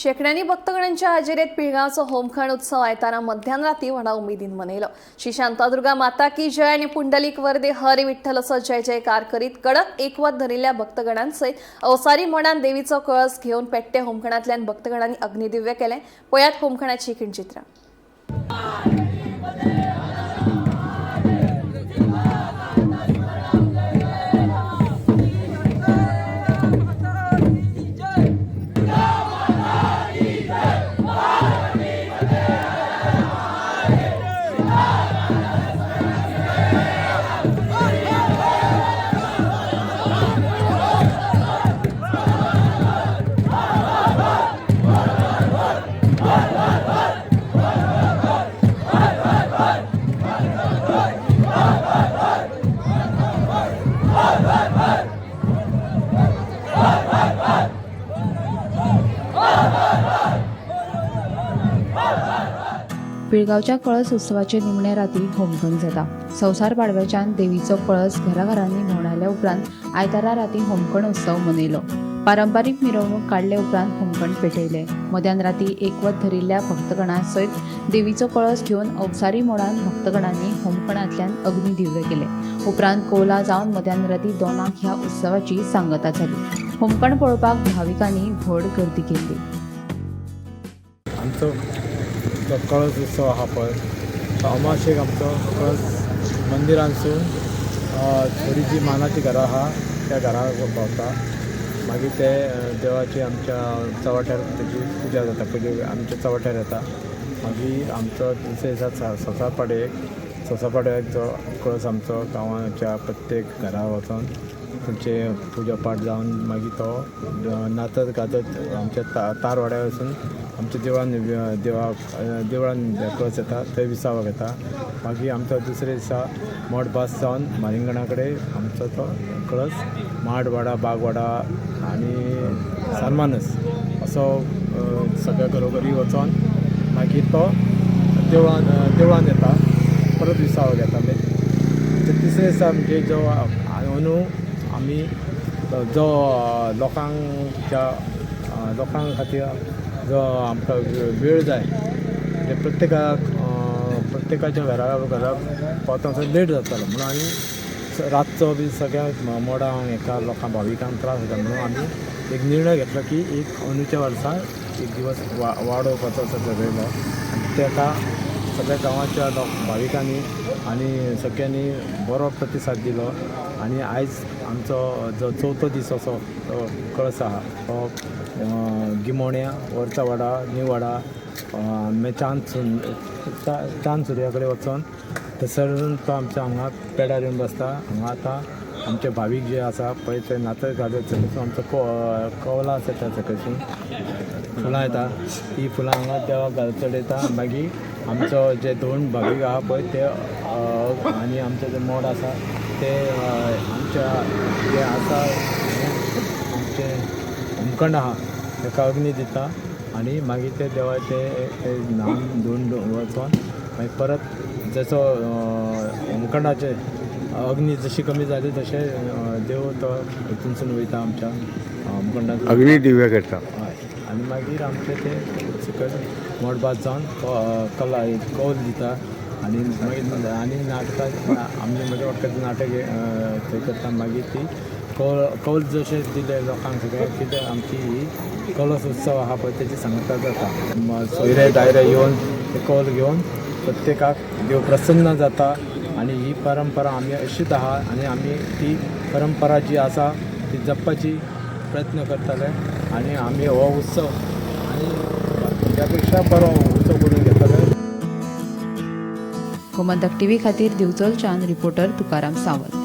शेकड्यांनी भक्तगणांच्या हजेरीत पिळगावचो होमखण उत्सव आयतारा मध्यान राती व्हडा उमेदीन मनयलो. श्री शांतादुर्गा माता की जय आणि पुंडलीक वरदे हरी विठ्ठल असो जय जयकार करीत कडक एकवत धरिल्ल्या भक्तगणांसयत अवसारी मणान देवीचो कळस घेवन पेट्टे होमखणांतल्यान भक्तगणांनी अग्निदिव्य केलें. पळयात होमखणाची खिणचित्रां. पिळगांवच्या कळस उत्सवाचे निमणे राती होमखण जाता. संवसार पाडव्याच्यान देवीचो कळस घराघरांनी भोंवडायल्या उपरांत आयतारा राती होमखण उत्सव मनयलो. पारंपारीक मिरवणूक काडले उपरांत होमखण पेटयले. मध्यान राती एकवत धरिल्ल्या भक्तगणां सयत देवीचो कळस घेवन अवसारी मोडान भक्तगणांनी होमखणांतल्यान अग्निदिव्य केले. उपरांत कोला जावन मध्यान राती 2 ह्या उत्सवाची सांगता जाली. होमखण पळोवपाक भाविकांनी व्हड गर्दी केल्ली. आमचो जो कळस उत्सव आहा पळय, तो अमाशेक आमचो कळस मंदिरांसून थोडी जी मानाची घरां आहा त्या घरा पावता. मागीर ते देवाची आमच्या चव्हाट्यार तेजी पुजा जाता, पुजा आमच्या चव्हाट्यार येता. मागीर आमचो दुसरे दिसा संवसार पाडव्याक, संवसार पाडव्याक जो कळस आमचो गांवाच्या प्रत्येक घरा वचोन थंयचे पुजा पाठ जावन मागीर तो नाचत गाजत आमच्या तारवाड्यार वचून आमच्या देवळान देवळान कळस येता, थंय विसावक येता. मागीर आमचो दुसरे दिसा मठभास जावन म्हारिंगणा कडेन आमचो तो कळस माडवाडा, बागवाडा आनी सानमानस असो सगळ्या घरोघरी वचोन मागीर तो देवळान येता, परत विसावक येता. तिसरे दिसा म्हणजे जो अंदू आमी जो लोकांच्या लोकां खातीर जो आमकां वेळ जाय, म्हणजे प्रत्येकाच्या घरा घरा पावता लेट जातालो म्हणून आमी रातचो बी सगळ्या मोडांक एका लोकांक भाविकांक त्रास जाता म्हणून आमी एक निर्णय घेतलो की एक अंदूच्या वर्सा एक दिवस वाडोवपाचो असो ठरयलो. आनी ताका सगळ्या गांवाच्या भाविकांनी आनी सगळ्यांनी बरो प्रतिसाद दिलो. आनी आयज आमचो जो चवथो दीस असो तो कळस आहा तो गिमोण्या, वरचावाडा, निवाडा, मागीर चांद सुर्या कडेन वचोन थंयसर तो आमच्या हांगा पेडार येवन बसता. हांगा आतां आमचे भावीक जे आसा पळय ते नाचत गाजत सकयसून आमचो कवलां आसा त्या सकयसून फुलां येता, ती फुलां हांगा देवाक चडयता. मागीर आमचो जे दोन भावीक आहा पळय ते आनी आमचें जे मोड आसा ते आमच्या जे आसा आमचें होमखण आहा ताका अग्नी दिता आनी मागीर ते देवाचें न्हांवन धुवन वचोन मागीर परत जसो होमखणाचे अग्नी जशी कमी जाली तशें देव तो हितूनसून वयता आमच्या होमखंडांत अग्निदिव्य करता. हय, आनी मागीर आमचें तें सकयल मोडभास जावन कला कौल दिता. आनी मागीर आनी नाटकां आमचे म्हज्या वाटकाचें नाटक थंय करता. मागीर ती कौल जशें दिलें लोकांक सगळें कितें आमची ही कळस उत्सव आहा पळय तेजी सांगता जाता. सोयरे दायरे येवन ते कौल घेवन प्रत्येकाक देव प्रसन्न जाता. आनी ही परंपरा आमी अशीच आहा आनी आमी ती परंपरा जी आसा ती जपपाची प्रयत्न करतले. आनी आमी हो उत्सव आनी ह्या पेक्षा बरो उत्सव करून घेतले. गोमंतक टीव्ही खातीर दिवचलच्यान रिपोर्टर तुकाराम सावंत.